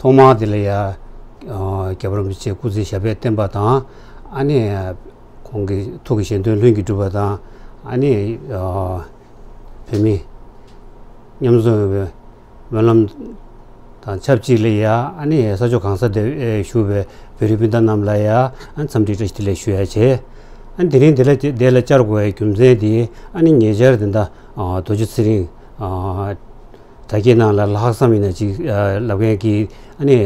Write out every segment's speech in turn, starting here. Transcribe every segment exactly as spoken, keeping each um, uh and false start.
ཐོག་མར་དེ་ལ་ཡ་རྒྱལ་བ་རིན་པོ་ཆེ་སྐུ་ཚེ་ཞབས་པད་བརྟན་པ་དང་། ཨ་ནི་ཁོང་གི་ཐུགས་ཀྱི་བཞེད་དོན་ལྷུན་གྱིས་གྲུབ་པ་དང་། ཨ་ནི་བོད་མི་མཉམ་འཛོམས་ཡོང་བའི་སྨོན་ལམ་དང་ཆབས་ཅིག་ལ་ཡ། ཨ་ནི་ས་ཕྱོགས་གང་ས་དེ་བཞུགས་པའི་བོད་རིགས་སྤུན་ཟླ་རྣམས་ལ་ཡ། ཨ་ནི་འཚམས་འདྲི་བཀྲ་ཤིས་བདེ་ལེགས་ཞུ་ཡ་བྱས། ཨ་ནི་དེ་རིང་འདི་ལ་འདི་ལ་བཅར་དགོས་པའི་རྒྱུ་མཚན་དེ། ཨ་ནི་ཉེ་ཆར་དེ་འདྲ་རྡོ་རྗེ་ཚེ་རིང་དྲ་རྒྱའི་ནང་ལ་ལྷག་བསམ་ཡིན་ན་ཅིག་ལབ་མཁན་གྱི། ཨ་ནི་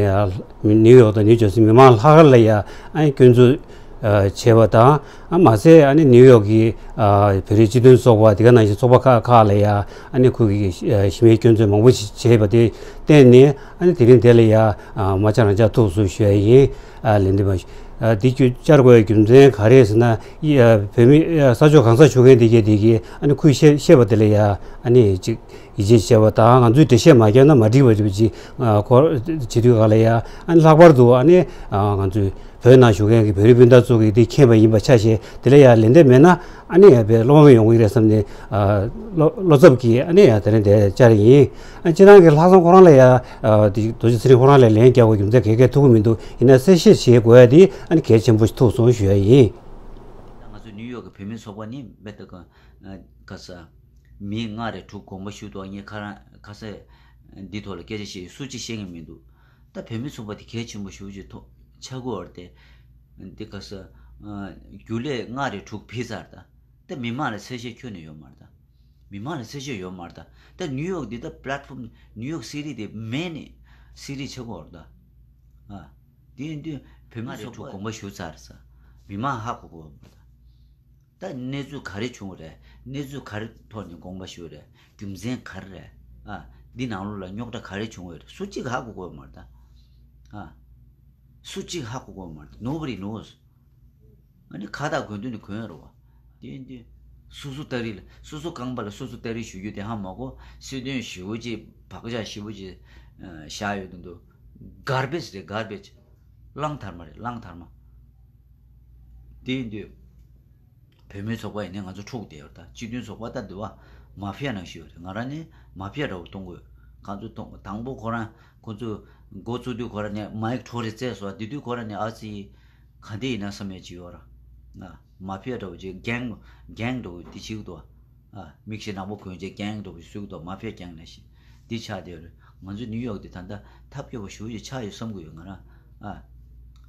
ནིའུ་ཡོག་དང་ནིའུ་ཇར་སི་མི་མང་ལྷག་དཀར་ལ་ཡ། ཨ་ནི་སྐྱོན་འཛུགས་བྱས་པ་དང་། ཨ་མ་ཟད་ཨ་ནི་ནིའུ་ཡོག་གི་བོད་རིགས་སྤྱི་མཐུན་ཚོགས་པ། དེ་ག་ནང་བཞིན་ཚོགས་པ་ཁག་ཁག་ལ་ཡ། ཨ་ནི་ཁོ་གིས་ཞི་མོལ་སྐྱོན་འཛུགས་མང་པོ་ཞིག་བྱས་པ་དེ་བརྟེན་ནས། ཨ་ནི་དེ་རིང་འདི་ལ་ཡ་མ་བཅར་ན་བཅར་ཐུབ་སོང་ཞུ་ཡ་ཡིན། ལན་འདེབས་མ་ཞུ། འདི་བཅར་དགོས་པའི་རྒྱུ་མཚན་ག་རེ་ཟེར་ན། བོད་མི་ས་ཕྱོགས་གང་སར་བཞུགས་མཁན་དེ་གས་དེ་གས། ཨ་ནི་ཁོས་བཤད་བཤད་པ་དེ་ལ་ཡ། ཨ་ནི་ཅིག་ཡིད་ཆེས་བྱས་པ་དང་། ང་ཚོས་འགྲེལ་བཤད་མ་བརྒྱབ་ན་མ་འགྲིག་པ་རེད་པ་ཅིག་ཁོ་བྱེད་དུས་ག་ལ་ཡ། ཨ་ནི་ལྷག་པར་དུ་ཨ་ནི་ང་ཚོས་བོད་ནང་བཞུགས་མཁན་གྱི་བོད་རིགས་སྤུན་ཟླ་ཚོ་གིས་དེ་མཁྱེན་པ་ཡིན་པ་ཆ་བཞག་དེ་ལ་ཡ་ལན་འདེབས་མེད་ན། ཨ་ནི་ཡ་བོད་བློ་ཕམ་ཡོང་གི་རེད་བསམ་ནས། བློ་བློ་འཚབ་ཀྱིས་ཨ་ནི་ཡ་དེ་རིང་འདིར་བཅར་ཡིན། ཨ་སྤྱིར་བཏང་གི་ལྷག་བསམ་ཁོ་རང་ལ་ཡ། དེ་རྡོ་རྗེ་ཚེ་རིང་ཁོ་རང་ལ་ལན་རྒྱག་དགོས་རྒྱུ་མཚན་ག་གས་ཐུག་གི་མི་འདུག་ཡིན་ན་གསལ་བཤད་བྱེད་དགོས་ཡ་དེ་ཨ་ནི་གལ་ཆེན་པོ་ཞིག་ཐུག་སོང་ཞུ་ཡ་ཡིན། ད་ང་ཚོ་ནིའུ་ཡོག་གི་བོད་མི་ཚོགས་པ་ནི་མེད་ད་ག་ཁ་ས་མི་ལྔ་རེ་དྲུག་དགོངས་པ་ཞུ་འདུག་ངས་ཁ་རང་ཁ་ས་འདི་ཐོག་ལ་སྐད་ཆ་བཤད་སུ་གཅིག་བཤད་མཁན་མི་འདུག་ད་བོད་མི་ཚོགས་པ་དེ་གལ་ཆེན་པོ་ཞེ་པོ་ཅིག་ཐོག་ཆགས་ཀྱི་ཡོད་རེད་དེ། འདི་ག་ས་རྒྱུན་ལས་ལྔ་རེ་དྲུག་ཕུད་ཚར། ད་ད་མི་མང་ལ་གསལ་བཤད་ཁྱོན་ནས་ཡོད་མ་རེད། ད་མི་མང་ལ་གསལ་བཤད་ཡོད་མ་རེད། ད་ད་ནིའུ་ཡོག་འདི་ད་པི་ལེ་ཊི་ཕོམ་ནིའུ་ཡོག་སི་ཊི་དེ་མེན་ནི་སི་ཊི་ཆགས་ཀྱི་ཡོད་རེད། ད་ཨ་དེ་ཡིན་དུས་བོད་མི་ཚོགས་པ་དགོངས་པ་ཞུ་ཚར་ས། མི་མང་ཧ་གོ་གི་ཡོད་མ་རེད། ད། ད་གནས་ཚུལ་ག་རེ་བྱུང་བ་རེད། གནས་ཚུལ་ག་རེ་ཐོག་ནས་དགོངས་པ་ཞུས་རེད། རྒྱུ་མཚན་ག་རེ་རེད། ཨ། འདི་ནང་ལོགས་ལ་རྙོག་དྲ་ག་རེ་བྱུང་བ་རེད། སུ་གཅིག་ཧ་གོ་གི་ཡོད་མ་རེད་ད། ཨ། སུ་གཅིག་ཧ་གོ་གི་ཡོད་མ་རེད། Nobody knows། ཨ་ནི་ཁ་བཏགས་གོན་དུས་ནི་གོན་རོ་བ། དེ་ཡིན་དུས། སོ་སོ་སྟ་རེ་ལ་སོ་སོ་རྐང་པ་ལ་སོ་སོ་སྟ་རེ་གཞུ་རྒྱུ་དེ་ཧ་མ་གོ། སྲིད་དོན་ཞེ་པོ་ཅིག་བག་ཆགས་ཞེ་པོ་ཅིག་ཨ། བཞག་ཡོད་དུ་འདུག Garbage་རེད། Garbage། གླང་དར་མ་རེད། གླང་དར་མ། དེ་ཡིན་དུས། བོད་མིའི་ཚོགས་པ་ཡིན་ནའི་ང་ཚོ་འཁྲུག་བསྡད་ཡོད་རེད། ད་སྤྱི་མཐུན་ཚོགས་པ་ད་འདི་བ་མ་ཕི་ཡ་ནང་བཞིན་ཡོད་རེད། ང་རང་ནི་མ་ཕི་ཡ་འདྲ་བོ་གཏོང་དགོས། ང་ཚོ་གཏོང་དང་པོ་ཁོ་རང་ཁོ་ཚོ་འགོ་བཙུགས་དུས་ཁོ་རང་ནས་མའིག་ཁྲོ་རེ་བཙལ་སོང་། དེ་དུས་ཁོ་རང་ནས་ཨ་ཙི་ག་འདྲ་ཡིན་ན་བསམ་ཡ་ཅིག་ཡོད་ར། ང་མ་ཕི་ཡ་འདྲ་བོ་ཅིག་གེང་གེང་འདྲ་བོ་དེ་བྱེད་ཀྱི་འདུག་ཨ། མིག་ཤེལ་ནག་པོ་གོན་བྱས་གེང་འདྲ་བོ་ཞིག་བཟོ་གི་འདུག་མ་ཕི་ཡ་གེང་ནང་བཞིན་དེ་ཆགས་བསྡད་ཡོད་རེད། ང་ཚོ་ནིའུ་ཡོག་དེ་ད་ལྟ་ཐབས་སྐྱོ་པོ་ཞེ་པོ་ཅིག་ཆགས་ཡོད་བསམ་གྱི་ཡོད་ང་རང་ཨ།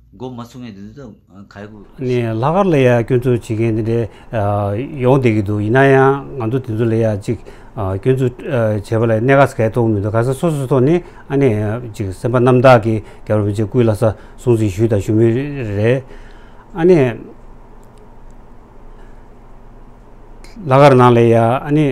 མགོ་མ་ཚུགས་མཁན་དེ་ཚོ་ག་ཡི་གུ། ནས་ལྷག་དཀར་ལ་ཡ་སྐྱོན་འཛུགས་བྱེད་མཁན་དེ་འདྲའི་ཡོང་བསྡད་ཀྱི་འདུག་ཡིན་ན་ཡང་ང་ཚོ་དེ་ཚོ་ལ་ཡ་ཅིག་སྐྱོན་འཛུགས་བྱས་པ་ལ་གནད་འགག་ག་ཡེ་ཐོགས་མི་འདུག་ག་ས་སོ་སོ་ཐོག་ནས་ཨ་ནི་ཅིག་སེམས་པ་རྣམ་དག་གིས་རྒྱལ་བ་རིན་པོ་ཆེ་སྐུའི་ལྷ་ས་སྲུང་བརྩི་ཞུས་དང་ཞུ་མུས་རེད། ཨ་ནི། ལྷག་དཀར་ནང་ལ་ཡ་ཨ་ནི།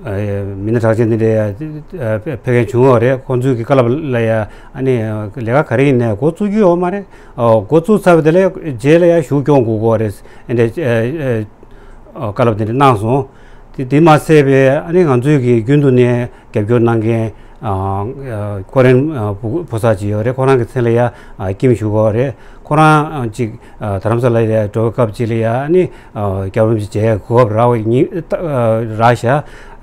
མི་སྣ་གྲགས་ཅན་དེ་འདྲ་ཡ་ཕེབས་མཁན་བྱུང་བ་རེད། ཁོང་ཚོའི་གི་བཀའ་སློབ་ལ་ཡ་ཨ་ནི་ལས་ཀ་ག་རེ་ཡིན་ནའི་འགོ་བཙུགས་རྒྱུ་ཡོད་མ་རེད། འགོ་བཙུགས་ཚར་བ་དེ་ལ་རྗེས་ལ་ཡ་ཞུ་སྐྱོང་དགོས་ཀྱི་རེད། ཨ་འདྲ་བཀའ་སློབ་དེ་འདྲ་གནང་སོང་། དེ་དེ་མ་ཟད་པའི་ཨ་ནི་ང་ཚོའི་གི་རྒྱུན་དུ་ནས་རྒྱབ་སྐྱོར་གནང་མཁན་ཀོ་རན་ཕོ་ས་ཅིག་ཡོད་རེད། ཁོ་རང་གི་མཚན་ལ་ཡ་ཀིམ་ཞུ་གི་ཡོད་རེད། ཁོ་རང་ཅིག་རྡ་རམ་ས་ལ་ལ་འགྲོ་བའི་སྐབས་ཅིག་ལ་ཡ་ཨ་ནི་རྒྱལ་བ་རིན་པོ་ཆེ་མཇལ་གོ་སྐབས་རག་པ་ཉིན་རག་ཤག་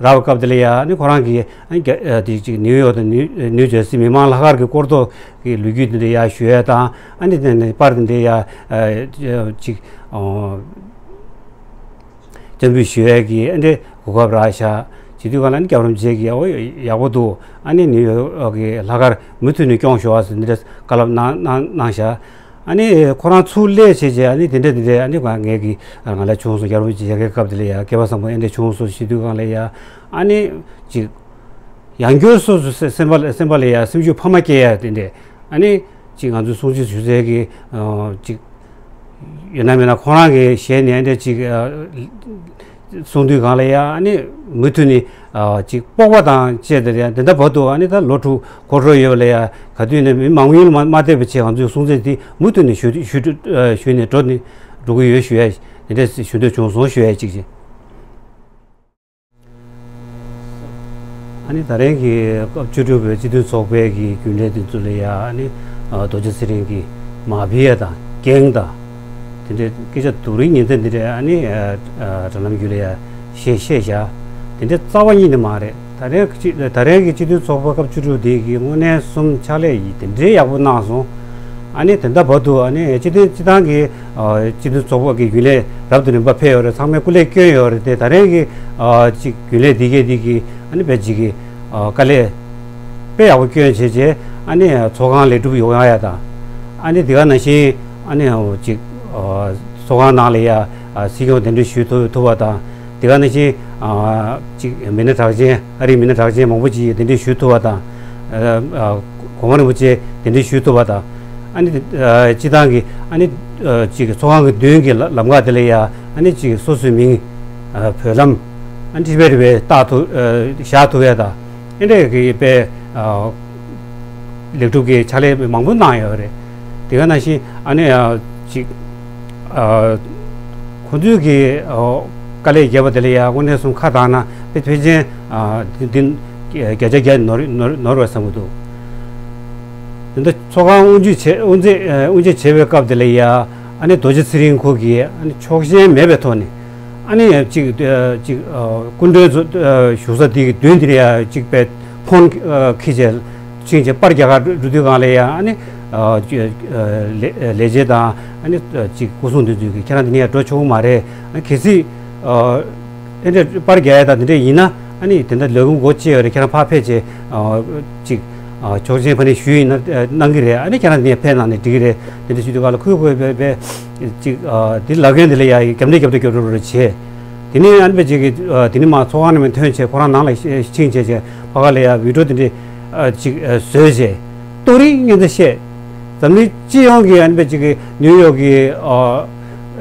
རག་པའི་སྐབས་དེ་ལ་ཡ་ཨ་ནི་ཁོ་རང་གིས་ཨ་ནི་རྒྱ་དེ་ཅིག་ནིའུ་ཡོག་དང་ནིའུ་ཇར་སི་མི་མང་ལྷག་དཀར་གྱི་སྐོར་ཐོག་གི་ལོ་རྒྱུས་དེ་འདྲ་ཡ་ཞུ་ཡ་དང་། ཨ་ནི་དེ་ནས་པར་དེ་འདྲ་ཡ་ཅིག་སྤྱན་འབུལ་ཞུ་ཡ་གི་ཨ་འདྲ་གོ་སྐབས་རག་ཤག་བྱེད་དུས་གང་ལ་ཨ་ནི་རྒྱལ་བ་རིན་པོ་ཆེ་གིས་ཨོ་ཡག་པོ་འདུག་ཨ་ནི་ནིའུ་ཡོག་གི་ལྷག་དཀར་མུ་མཐུད་ནས་སྐྱོང་ཤོག་ཨ་ཟེར་འདི་འདྲ་བཀའ་སློབ་གནང་གནང་གནང་ཤག་ཨ་ནི་ཁོ་རང་ཚུར་སླེབས་བྱས་རྗེས་ཨ་ནི་དེ་འདྲ་དེ་འདྲ་ཨ་ནི་ང་ངས་ཀྱི་ང་ལ་བྱུང་སོང་། རྒྱལ་བ་རིན་པོ་ཆེ་མཇལ་ཁའི་སྐབས་དེ་ལ་ཡ་སྐལ་བ་བཟང་པོ་ཨེ་འདྲ་བྱུང་སོང་ཞུ་དུས་གང་ལ་ཡ་ཨ་ནི་ཅིག་ཡང་བསྐྱར་སོ་སོ་སེམས་པ་སེམས་པ་ལ་ཡ་སེམས་ཤུགས་འཕར་མ་སྐྱེ་ཡ་དེ་འདྲ་ཨ་ནི་ཅིག་ང་ཚོའི་སྲུང་བརྩི་ཞུ་སའི་གི་ཅིག་ཡོད་ན་མེད་ན་ཁོ་རང་གི་ཞལ་ནས་ཨེ་འདྲ་ཅིག་གསུང་དུས་གང་ལ་ཡ་ཨ་ནི་མུ་མཐུད་ནས་ཅིག་སྤོབས་པ་དང་བཅས་ཏེ་ཡ་དེ་འདྲ་བར་དུ་ཨ་ནི་ད་ལོ་དྲུག་འགོར་འགྲོ་ཡོད་པ་ལ་ཡ་ག་དུས་ནས་མི་མང་པོ་ཡིན་མ་མ་བསྡད་པ་བྱས་ང་ཚོའི་སྲུང་བརྩི་དེ་མུ་མཐུད་ནས་ཞུ་ཞུ་ཞུ་ནས་འགྲོ་ནས་འགྲོ་གི་ཡོད་ཞུ་ཡ་དེ་འདྲ་ཞུ་འདོད་བྱུང་སོང་ཞུ་ཡ་གཅིག་བྱས། ཨ་ནི་ད་རེས་ཀྱི་སྐབས་བཅུ་དྲུག་པའི་སྤྱི་མཐུན་ཚོགས་པའི་གི་རྒྱུན་ལས་དེ་ཚོ་ལ་ཡ་ཨ་ནི་རྡོ་རྗེ་ཚེ་རིང་གི་མ་ཕི་ཡ་དང་གེང་དང་དེ་འདྲའི་སྐད་ཆ་སྡུག་རུས་ཉེན་ཚན་འདི་འདྲའི་ཨ་ནི་དྲ་ལམ་བརྒྱུད་ལ་ཡ་བཤད་བཤད་བཞག་དེ་འདྲའི་རྩ་བ་ཉིད་ནས་མ་རེད། ད་ ད་རེས་ཀྱི་སྤྱི་ད་རེས་ཀྱི་སྤྱི་མཐུན་ཚོགས་པ་སྐབས་བཅུ་དྲུག་དེ་གི་དངོས་གནས་སུམ་ཕྱག་ལས་ཡིན་དེ་འདྲའི་ཡག་པོ་གནང་སོང་། ཨ་ནི་དེ་འདྲ་བར་དུ་ཨ་ནི་སྤྱི་མཐུན་སྤྱི་བཏང་གི་ཨ་སྤྱི་མཐུན་ཚོགས་པ་གི་རྒྱུན་ལས་རབ་ཏུ་རིམ་པ་ཕེབས་ཡོད་རེད། ཚང་མས་སྐུ་ལས་བསྐྱོན་ཡོད་རེད་དེ། ད་རེས་ཀྱི་ཨ་ཅིག་རྒྱུན་ལས་འདི་གས་འདི་གི་ཨ་ནི་དཔེ་ཅིག་གི་ཨ་དཀའ་ལས་དཔེ་ཡག་པོ་བསྐྱོན་བྱས་རྗེས་ཨ་ནི་ཚོགས་ཁང་ལེགས་གྲུབ་ཡོང་ཡ་ཡ་དང་། ཨ་ནི་དེ་ག་ནང་བཞིན་ཨ་ནི་ཅིག་ཨ་ཚོགས་ཁང་ནང་ལ་ཡ་ཨ་སྲིད་སྐྱོང་གདན་འདྲེན་ཞུ་ཐུབ་ཐུབ་པ་དང་། དེ་ག་ནང་བཞིན་ཨ་ཅིག་མི་སྣ་གྲགས་ཅན། ཨ་རིའི་མི་སྣ་གྲགས་ཅན་མང་པོ་ཅིག་གདན་འདྲེན་ཞུ་ཐུབ་པ་དང་། ཨ་ཨ་གོང་མ་རིན་པོ་ཆེ་གདན་འདྲེན་ཞུ་ཐུབ་པ་དང་། ཨ་ནི་ཨ་སྤྱི་བཏང་གི་ཨ་ནི་ཨ་ཅིག་ཚོགས་ཁང་གི་མདུན་གྱི་ལ་ལམ་ཁ་དེ་ལ་ཡ་ཨ་ནི་ཅིག་སོ་སོའི་མིང་ཨ་བོད་ལམ་ཨ་ནི་ཅི་བེ་རི་བེ་བཏགས་ཐུབ་ཨ་བཞག་ཐུབ་ཡ་དང་། ཨེ་འདྲས་ཀྱི་དཔེ་ཨ་ལེགས་གྲུབ་ཀྱི་ཕྱག་ལས་མང་པོ་གནང་ཡོད་རེད། དེ་ག་ནང་བཞིན་ཨ་ནི་ཨ་ཅིག་ཨ་ཁོང་ཚོས་ཀྱི་ཨ་དཀའ་ལས་བརྒྱབ་པ་དེ་ལ་ཡ་དངོས་གནས་སུམ་ཁ་བཏང་ན་དཔེ་ཕལ་ཆེར་ཨ་དེ་དེ་བརྒྱ་ཆ་བརྒྱ་ནོར་ནོར་ནོར་བ་བསམ་གྱི་འདུག་དེ་འདྲ་ཚོགས་ཁང་དབུ་འབྱེད་བྱེད་དབུ་འབྱེད་ཨ་དབུ་འབྱེད་བྱེད་པའི་སྐབས་དེ་ལ་ཡ་ཨ་ནི་རྡོ་རྗེ་ཚེ་རིང་ཁོ་གིས་ཨ་ནི་ཆོག་མཆན་མེད་པའི་ཐོག་ནས། ཨ་ནི་ཅིག་ཨ་ཅིག་ཨ་སྐུ་མགྲོན་ཚོ་ཨ་བཞུགས་ས་དེ་གི་མདུན་དེར་ཡ་ཅིག་དཔེ་ཕོན་ཨ་འཁྱེར་བྱས་ཕྱིན་བྱས་པར་རྒྱག་གར་འགྲོ་འགྲོ་དུས་སྒང་ལ་ཡ་ཨ་ནི་ཨ་ཅིག་ཨ་ལས་ལས་བྱེད་དང་ཨ་ནི་ཨ་ཅིག་སྐུ་སྲུང་དེ་ཚོས་ཀྱིས་ཁྱེད་རང་འདི་ནས་ཡ་འགྲོ་ཆོག་གི་མ་རེད། ཨ་གལ་སྲིད་ཨ་དེ་འདྲ་པར་རྒྱག་ཡ་དང་དེ་འདྲ་ཡིན་ན་ཨ་ནི་དེ་འདྲ་ལས་ཁུངས་སྒོ་ཕྱེ་ཡོད་རེད། ཁྱེད་རང་ཕར་ཕེབས་བྱས་ཨ་ཅིག་ཨ་ཆོག་མཆན་ཕ་ནས་ཞུས་ཡིན་ན་ཨ་གནང་གི་རེད། ཨ་ནི་ཁྱེད་རང་འདི་ནས་ཕེབས་གནང་ནས་འགྲིག་གི་རེད། དེ་འདྲ་ཞུས་དུས་སྒང་ལ་ཁོས་ཁོས་དཔེ་དཔེ་ཅིག་ཨ་དེ་ལབ་མཁན་དེ་ལ་ཡ་རྒྱབ་འདྲེ་རྒྱབ་འདྲེ་རྒྱབ་འདྲེ་རེ་བྱས། དེ་ནས་ཨ་ནི་དཔེ་ཅིག་གི་ཨ་དེ་ནས་མ་ཚོགས་ཁང་ནས་མ་ཐོན་བྱས་ཁོ་རང་ནང་ལ་ཕྱིན་བྱས་བྱས་ཕ་ག་ལ་ཡ་བི་ཌིའོ་དེ་འདྲ་ཨ་ཅིག་ཨ་བཟོས་བྱས་ཏོག་རིག་ངན་ཚ་བཤད། འཛམ་གླིང་སྤྱི་ཡོངས་ཀྱི་ཨ་ནི་དཔེ་ཅིག་གི་ནིའུ་ཡོག་གི་ཨ་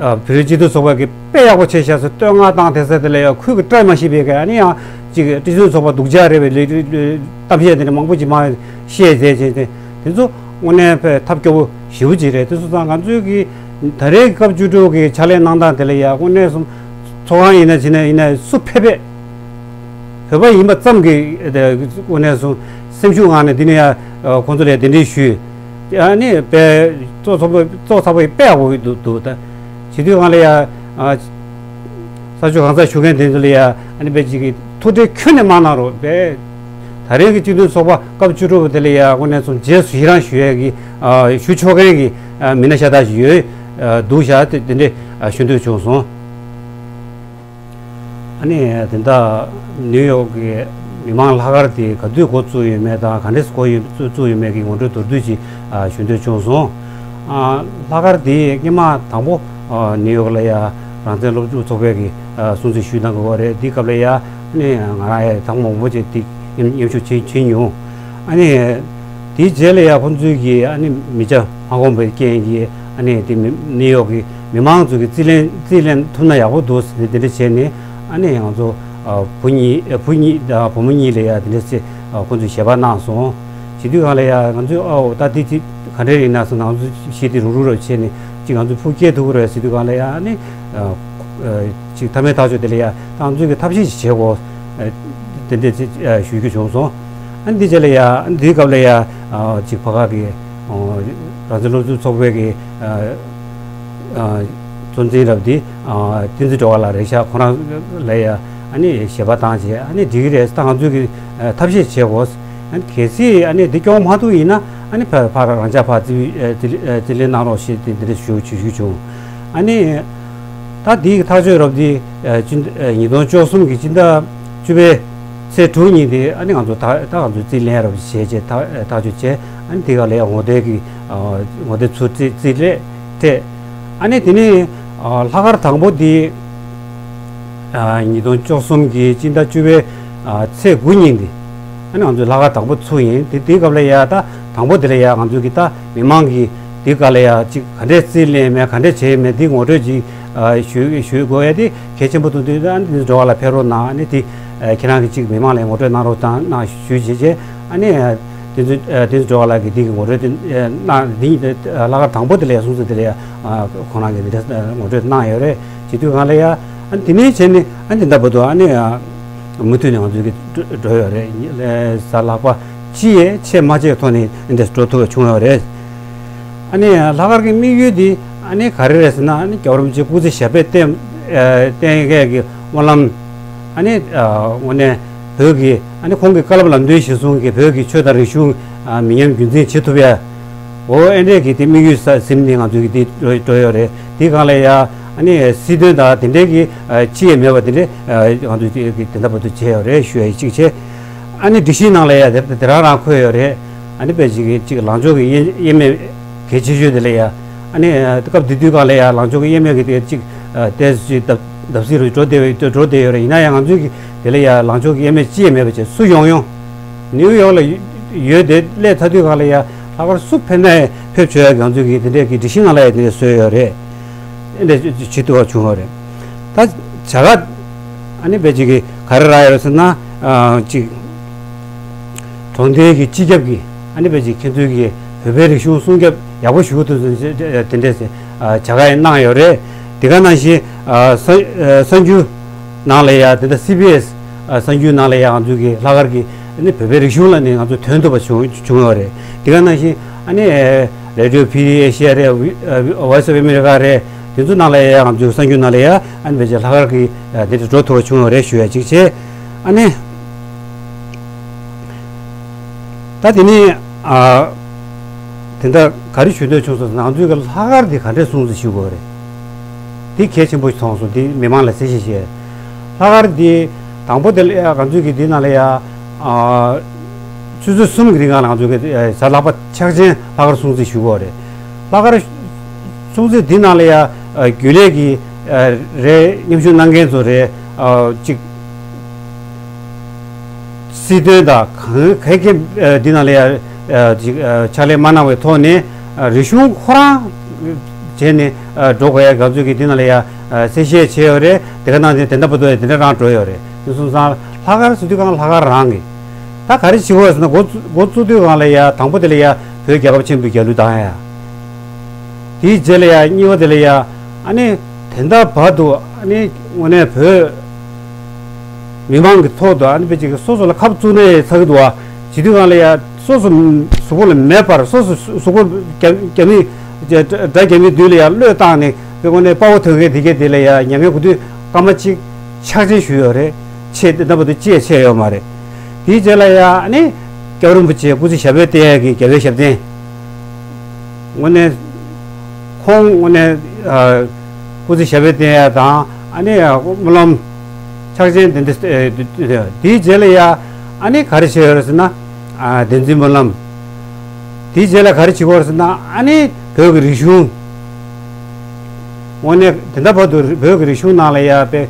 ཨ་བོད་རིགས་སྤྱི་མཐུན་ཚོགས་པ་གི་དཔེ་ཡག་པོ་བྱས་བཞག་ཟེར་བསྟོད་བསྔགས་བཏང་དེ་ཟེར་དེ་ལ་ཡ་ཁོས་ཀྱི་བཀྲ་མ་ཤིས་པའི་གི་ཨ་ནི་ཡང་ཅིག་སྤྱི་མཐུན་ཚོགས་པ་སྡུག་ཅག་རེད་པའི་ལས་གཏམ་བཤད་དེ་འདྲ་མང་པོ་ཅིག་མ་བཤད་བྱས་བྱས་ཏེ་དེ་ཚོ་དངོས་གནས་དཔེ་ཐབས་སྐྱོ་པོ་ཞེ་པོ་ཅིག་རེད། དེ་སོང་ཙང་ང་ཚོའི་གི་ད་རེས་སྐབས་བཅུ་དྲུག་གི་ཕྱག་ལས་གནང་སྟངས་དེ་ལ་ཡ་དངོས་གནས་སུ་ཚོགས་ཁང་ཡིན་ན་ཕྱིན་ན་ཡིན་ན་སུ་ཕེབས་པས། བོད་པ་ཡིན་པ་ཙམ་གྱིས་དེ་དངོས་གནས་སུ་སེམས་ཤུགས་ངང་ནས་འདི་ནས་ཡ་ཁོང་ཚོ་ལ་གདན་འདྲེན་ཞུས། ཨ་ནི་དཔེ་གཙོ་ཚོགས་པ་གཙོ་ཚོགས་པ་ཡི་དཔེ་ཡག་པོ་འདུག་འདུག་ད་བྱེད་དུས་སྒང་ལ་ཡ་ས་ཕྱོགས་གང་སར་བཞུགས་མཁན་དེ་ཚོ་ལ་ཡ་ཨ་ནི་དཔེ་ཅིག་གི་ཐུགས་ཁྲལ་ཁྱོན་ནས་མ་གནང་རོགས། དཔེ་ད་རེས་ཀྱི་སྤྱི་མཐུན་ཚོགས་པ་སྐབས་བཅུ་དྲུག་པ་དེ་ལ་ཡ་དངོས་གནས་སུ་རྗེས་སུ་ཡི་རང་ཞུ་ཡས་ཀྱི་ཞུ་ཆོག་མཁན་གྱི་མི་སྣ་ཤ་སྟག་ཞིག་ཡོད་འདུག་ཤག་དེ་དེ་འདྲས་ཞུ་འདོད་བྱུང་སོང་། ཨ་ནི་དེ་འདྲ་ནིའུ་ཡོག་གི་མི་མང་ལྷག་དཀར་དེ་ག་དུས་འགོ་བཙུགས་ཡོད་མེད་དང་ག་འདྲས་འགོ་ཡོད་བཙུགས་ཡོད་མེད་ཀྱི་ངོ་སྤྲོད་མདོར་བསྡུས་ཅིག་ཞུ་འདོད་བྱུང་སོང་། ལྷག་དཀར་དེ་སྔོན་མ་དང་པོ་ནིའུ་ཡོག་ལ་ཡ་རང་བཙན་སློབ་ཕྲུག་ཚོགས་པའི་གི་སྲུང་བརྩི་ཞུས་གནང་དགོས་པ་རེད། དེའི་སྐབས་ལ་ཡ་ནི་ང་རང་ཡ་དང་མང་པོ་ཅིག་དེ་མཉམ་ཞུགས་བྱེད་བྱེད་མྱོང་། ཨ་ནི། དེའི་རྗེས་ལ་ཡ་ཁོང་ཚོའི་གི་ཨ་ནི་མི་ཆ་མ་གོམས་པའི་རྐྱེན་གྱིས་ཨ་ནི་དེ་མི་ནིའུ་ཡོག་གི་མི་མང་ཚོ་གི་རྩིས་ལེན་རྩིས་ལེན་ཐུབ་ན་ཡག་པོ་འདུག་ཟེར་ནས་དེ་འདྲ་བྱས་ནས་ཨ་ནི་ང་ཚོ་བུ་གཉིས་བུ་གཉིས་དང་བུ་མོ་གཉིས་ལ་ཡ་དེ་འདྲ་སེ་ཁོང་ཚོས་ཞལ་པར་གནང་སོང་། བྱེད་དུས་སྒང་ལ་ཡ་ང་ཚོས་ཨའོ་ད་དེ་དེ་ག་འདྲས་ཡིན་ན་སོང་ང་ཚོ་གཞི་དེ་རུག་རུག་ར་བྱས་ནས་ཅིག་ང་ཚོ་ཕུགས་སྐྱེལ་ཐུབ་ཀྱི་རེད་ཟེར་དུས་སྒང་ལ་ཡ་ཨ་ནི། ཅིག་མཐའ་མའི་ཐག་གཅོད་དེ་ལ་ཡ་ད་ང་ཚོས་ཀྱི་ཐབས་ཤེས་ཤིག་བྱེད་དགོས། དེ་འདྲས་ཅིག་ཞུ་རྒྱུ་བྱུང་སོང་། ཨ་ནི་འདི་རྗེས་ལ་ཡ་འདིའི་སྐབས་ལ་ཡ་ཅིག་ཕ་ག་གི་རང་བཙན་སློབ་ཕྲུག་ཚོགས་པའི་གི་གཙོ་འཛིན་རབས་འདི་བསྟན་འཛིན་སྒྲོལ་དཀར་ལགས་རེད་ཤག་ཁོ་རང་ལ་ཡ་ཨ་ནི་ཞལ་པར་བཏང་བྱས་ཨ་ནི་འགྲིག་གི་རེད། ད་ང་ཚོས་ཀྱི་ཐབས་ཤེས་བྱེད་དགོས། ཨ་ནི་གལ་སྲིད་ཨ་ནི་འདི་སྐྱོང་མ་ཐུབ་ཡིན་ན་ཨ་ནི་ཕ་ཕ་རང་འཇགས་ཕ་རྩིས་རྩིས་ལེན་གནང་རོགས་ཞེས་དེ་འདི་འདྲ་ཞུ་ཞུ་རྒྱུ་བྱུང་། ཨ་ནི། ད་འདིའི་ཐག་གཅོད་རོབ་འདི་ཨ་སྤྱི་ཨ་ཉིས་སྟོང་བཅུ་གསུམ་གྱི་སྤྱི་ཟླ་བཅུ་པའི་ཚེས་དྲུག་ཉིན་དེ་ཨ་ནི་ང་ཚོ་ད་ད་ང་ཚོ་རྩིས་ལེན་རོབ་བྱས་བྱས་ཐག་ཐག་གཅོད་བྱས། ཨ་ནི་དེ་ག་ལ་ཡང་ངོ་དེབ་ཀྱི་ཨ་ངོ་དེབ་ཚུར་རྩིས་རྩིས་ལེན་སྤྲད། ཨ་ནི་དེ་ནས་ཨ་ལྷག་དཀར་དང་པོ་འདི་ཨ་ཉིས་སྟོང་བཅུ་གསུམ་གྱི་སྤྱི་ཟླ་བཅུ་པའི་ཨ་ཚེས་དགུ་ཉིན་འདི། ཨ་ནི་ང་ཚོའི་ལྷག་དཀར་དང་པོ་ཚུགས་ཡིན། དེ་དེའི་སྐབས་ལ་ཡ་ད་དང་པོ་དེ་ལ་ཡ་ང་ཚོའི་གི་ད་མི་མང་གི་དེའི་སྐབས་ལ་ཡ་ཅིག་ག་འདྲས་རྩིས་ལེན་མེད་ག་འདྲས་བྱས་མེད་དེ་ངོ་སྤྲོད་ཅིག་ཨ་ཞུ་ཞུ་དགོས་ཡ་དེ་གལ་ཆེན་པོ་འདུག་དུས་ཨ་ནི་འགྲོ་བ་ལ་ཕེབས་རོགས་གནང་། ཨ་ནི་དེ་ཨ་ཁྱེད་རང་གི་ཅིག་མི་མང་ལ་ངོ་སྤྲོད་གནང་རོགས་དང་གནང་ཞུས་བྱས་རྗེས་ཨ་ནི་དེ་ཚོ་དེ་ཚོ་འགྲོ་བ་ལ་གི་དེ་གི་ངོ་སྤྲོད་དེ་གནང་དེ་ལྷག་དཀར་དང་པོ་དེ་ལ་ཡ་སོང་ཙང་དེ་ལ་ཡ་ཁོང་རང་གི་དེ་འདྲས་ངོ་སྤྲོད་གནང་ཡོད་རེད། བྱེད་དུས་གང་ལ་ཡ་ཨ་ནི་དེ་ནས་བྱས་ནས་ཨ་ནི་དེ་འདྲ་བར་དུ་ཨ་ནི། མུ་མཐུད་ནས་ང་ཚོའི་གི་འགྲོ་ཡོད་རེད། གཟའ་ལྷག་པ་ཅི་ཡས་ཆད་མ་ཆད་ཐོག་ནས་འདི་འགྲོ་ཐུབ་པ་བྱུང་ཡོད་རེད། ཨ་ནི་ལྷག་དཀར་གྱི་དམིགས་ཡུལ་འདི་ཨ་ནི་ག་རེ་རེད་ཟེར་ན་ཨ་ནི་རྒྱལ་བ་རིན་པོ་ཆེ་སྐུ་ཚེ་ཞབས་པད་བརྟན་བརྟན་མཁན་གྱི་སྨོན་ལམ། ཨ་ནི་དངོས་གནས་བོད་ཀྱི་ ཨ་ནི་ཁོང་གི་བཀའ་སློབ་ལམ་སྟོན་གཞིར་བཟུང་གིས་བོད་ཀྱི་ཆོས་དང་རིག་གཞུང་ཨ་མི་ཉམས་རྒྱུན་འཛིན་བྱེད་ཐུབ་ཡ། འོ་ཨེ་འདྲས་ཀྱི་དེ་དམིགས་ཡུལ་ས་ཟིན་ནས་ང་ཚོས་ཀྱི་དེ་འགྲོ་འགྲོ་ཡོད་རེད། དེ་སྒང་ལ་ཡ་ཨ་ནི་སྲིད་དོན་དང་དེ་འདྲས་ཀྱི་ཨ་ཅི་ཡང་མེད་པ་དེ་འདྲས་ཨ་ང་ཚོས་དེ་དེ་འདྲ་བར་དུ་བྱས་ཡོད་རེད་ཞུ་ཡ་གཅིག་བྱས། ཨ་ནི་སྒྲིག་གཞིའི་ནང་ལ་ཡ་དེ་དེ་རང་རང་འཁོད་ཡོད་རེད། ཨ་ནི་དཔེ་ཅིག་གི་ཅིག་ལངས་ཕྱོགས་ཀྱི་དབྱེ་དབྱེ་མེད་གལ་ཆེ་ཤོས་དེ་ལ་ཡ། ཨ་ནི་སྐབས་དེ་དུས་སྒང་ལ་ཡ་ལངས་ཕྱོགས་ཀྱི་དབྱེ་མེད་ཀྱི་དེ་ཅིག་ཏོག་ཙམ་ཅིག་བརྡབ་བརྡབ་གསིག་རུ་འགྲོ་བསྡད་འགྲོ་བསྡད་ཡོད་རེད། ཡིན་ན་ཡང་ང་ཚོས་ཀྱི་དེ་ལ་ཡ་ལངས་ཕྱོགས་ཀྱི་དབྱེ་མེད་ཅི་ཡང་མེད་པ་བྱས་སུ་ཡོང་ཡོང་ནིའུ་ཡོག་ལ་ཡོད་དེ་སླེབས་ཚར་དུས་སྒང་ལ་ཡ་ལྷག་དཀར་སུ་ཕེབས་ན་ཡང་ཕེབས་ཆོག་ཡ་ང་ཚོས་ཀྱི་དེ་འདྲས་ཀྱི་སྒྲིག་གཞི་ནང་ལ་ཡ་དེ་འདྲས་བཟོས་ཡོད་རེད། ཨེ་འདྲས་བྱེད་ཐུབ་པ་བྱུང་བ་རེད། ད་བྱ་དགའ་ཨ་ནི་དཔེ་ཅིག་གི་ག་རེ་རག་ཡོད་ཟེར་ན་ཨ་ཅིག་གྲོང་སྡེའི་གི་སྤྱི་ཁྱབ་ཀྱི་ཨ་ནི་དཔེ་ཅིག་ཁྱེད་ཚོའི་གི་བོད་པའི་རིག་གཞུང་སྲུང་སྐྱོབ་ཡག་པོ་ཞུ་ཐུབ་ཚུལ་དེ་འདྲས་བྱ་དགའ་ཡང་གནང་ཡོད་རེད། དེ་ག་ནང་བཞིན་གསར་འགྱུར་ནང་ལ་ཡ་དེ་འདྲ་སི་བི་ཨེས་གསར་འགྱུར་ནང་ལ་ཡ་ང་ཚོའི་གི་ལྷག་དཀར་གྱི་ཨ་ནི་བོད་པའི་རིག་གཞུང་ལ་ནི་ང་ཚོ་ཐོན་ཐུབ་པ་བྱུང་བྱུང་ཡོད་རེད། དེ་ག་ནང་བཞིན་ཨ་ནི་རེ་ཌི་ཡོ་ཕི་རི་ཨེ་ཤི་ཡ་རེད། Voice of America རེད། དེ་ཚོ་ནང་ལ་ཡ་ང་ཚོའི་གསར་འགྱུར་ནང་ལ་ཡ་ཨ་ནི་བེད་སྤྱོད་ལྷག་དཀར་གྱི་དེ་འདྲ་འགྲོ་ཐུབ་པ་བྱུང་ཡོད་རེད་ཞུ་ཡ་གཅིག་བྱས། ཨ་ནི་ད་དེ་ནས་ཨ་དེ་འདྲ་ག་རེ་ཞུ་འདོད་བྱུང་སོང་ཟེར་ན། ང་ཚོའི་གི་ལྷག་དཀར་འདི་ག་འདྲས་སྲུང་བརྩི་ཞུ་དགོས་རེད། འདི་གལ་ཆེན་པོ་ཞིག་མཐོང་སོང་། འདི་མི་མང་ལ་གསལ་བཤད་བྱས། ལྷག་དཀར་འདི་དང་པོ་དེ་ལ་ཡ་ང་ཚོའི་གི་འདི་ནང་ལ་ཡ་ཨ་ཆུ་ཚོད་གསུམ་གྱི་རིང་ལ་ང་ཚོའི་གི་ཨ་གཟའ་ལྷག་པ་ཕྱག་ཆེན་ལྷག་དཀར་སྲུང་བརྩི་ཞུ་དགོས་རེད། ལྷག་དཀར་སྲུང་བརྩི་འདི་ནང་ལ་ཡ་ཨ་རྒྱུན་ལས་ཀྱི་ཨ་རེད། མཉམ་ཞུགས་གནང་མཁན་ཚོ་རེད། ཨ་གཅིག་སྲིད་དོན་དང་གང་ག་གེ་འདི་ནང་ལ་ཡ་ཅིག་ཕྱག་ལས་མ་གནང་བའི་ཐོག་ནས་རིག་གཞུང་ཁོ་རང་བྱས་ནས་འགྲོ་དགོས་ཡ་ང་ཚོས་ཀྱི་འདི་ནང་ལ་ཡ་གསལ་བཤད་བྱས་ཡོད་རེད། དེ་ག་ནང་བཞིན་དེ་འདྲ་བར་དུ་ཡ་དེ་འདྲ་རང་འགྲོ་ཡོད་རེད། དེ་སོང་ཙང་ལྷག་དཀར་ཟེར་དུས་གང་ལྷག་དཀར་རང་གི་ད་ག་རེ་བྱེད་དགོས་ཟེར་ན། འགོ་བཙུགས་འགོ་བཙུགས་དུས་གང་ལ་ཡ་དང་པོ་དེ་ལ་ཡ་བོད་རྒྱལ་ཁབ་ཆེན་པོའི་རྒྱལ་གླུ་བཏང་ཡ། དེའི་རྗེས་ལ་ཡ་གཉིས་པ་དེ་ལ་ཡ་ཨ་ནི་དེ་འདྲ་བར་དུ་ཨ་ནི་དངོས་གནས་བོད་མི་མང་གི་ཐོག་ཏུ་ཨ་ནི་དཔེ་ཅིག་སོ་སོ་ལ་ཁབ་བཙུགས་ནས་ཚ་གི་འདུག་བ། བྱེད་དུས་གང་ལ་ཡ་སོ་སོ་གཟུགས་པོ་ལ་མེད་པར་སོ་སོ་གཟུགས་པོ་རྒྱ་རྒྱ་མི་དགྲ་རྒྱ་མིའི་མདུན་ལ་ཡ་བློས་བཏང་ནས་དཔེ་དངོས་གནས་དཔའ་བོ་ཐོན་མཁན་དེ་གས་དེ་ལ་ཡ་མྱ་ངན་གུ་དུས་སྐར་མ་གཅིག་ཕྱག་ཆེན་ཞུས་ཡོད་རེད། ཆེད་དེ་འདྲ་བར་དུ་ཅི་ཡང་བྱས་ཡོད་མ་རེད། དེའི་རྗེས་ལ་ཡ་ཨ་ནི་སྐྱབས་རིན་པོ་ཆེ་སྐུ་ཚེ་ཞབས་པད་བརྟན་ཡ་གི་རྒྱལ་བའི་ཞབས་བརྟན། དངོས་གནས་ཁོང་དངོས་གནས་ཨ་སྐུ་ཚེ་ཞབས་པད་བརྟན་ཡ་དང་ཨ་ནི་སྨོན་ལམ་ཕྱག་ཆེན་དེ་འདྲ་ཨེ་དེའི་རྗེས་ལ་ཡ་ཨ་ནི་ག་རེ་བྱས་ཡོད་རེད་ཟེར་ན། ཨ་བདེན་རྫུན་སྨོན་ལམ། དེའི་རྗེས་ལ་ག་རེ་བྱེད་དགོས་རེད་ཟེར་ན། ཨ་ནི་བོད་ཀྱི་རིག་གཞུང་། དངོས་གནས་དེ་འདྲ་བར་དུ་བོད་ཀྱི་རིག་གཞུང་ནང་ལ་ཡ་དཔེ་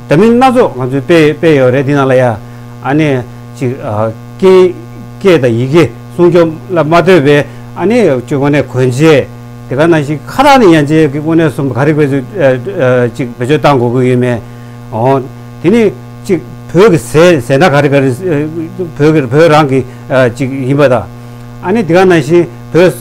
འདྲ་མིན་སྣ་ཚོགས་ང་ཚོས་སྤེལ་སྤེལ་ཡོད་རེད། འདི་ནང་ལ་ཡ་ཨ་ནི་ཅིག་ཨ་སྐད་སྐད་དང་ཡི་གེ་སྲུང་སྐྱོབ་ལ་མ་ལྟོས་པའི་ཨ་ནི་ཅིག་དངོས་གནས་གོན་ཆས། དེ་ག་ནང་བཞིན་ཁ་ཐག་ནས་ཡན་ཆད་ཀྱི་དངོས་གནས་སུ་ག་རེ་བེད་སྤྱོད་ཨ་ཨ་ཅིག་བེད་སྤྱོད་བཏང་དགོས་ཀྱི་ཡོད་མེད། འོ། དེ་ནི་ཅིག་བོད་ཀྱི་ཟས་ཟས་སྣ་ག་རེ་ག་རེ་ཨ་བོད་ཀྱི་བོད་རང་གི་ཨ་ཅིག་ཡིན་པ་དང་། ཨ་ནི་དེ་ག་ནང་བཞིན་བོད་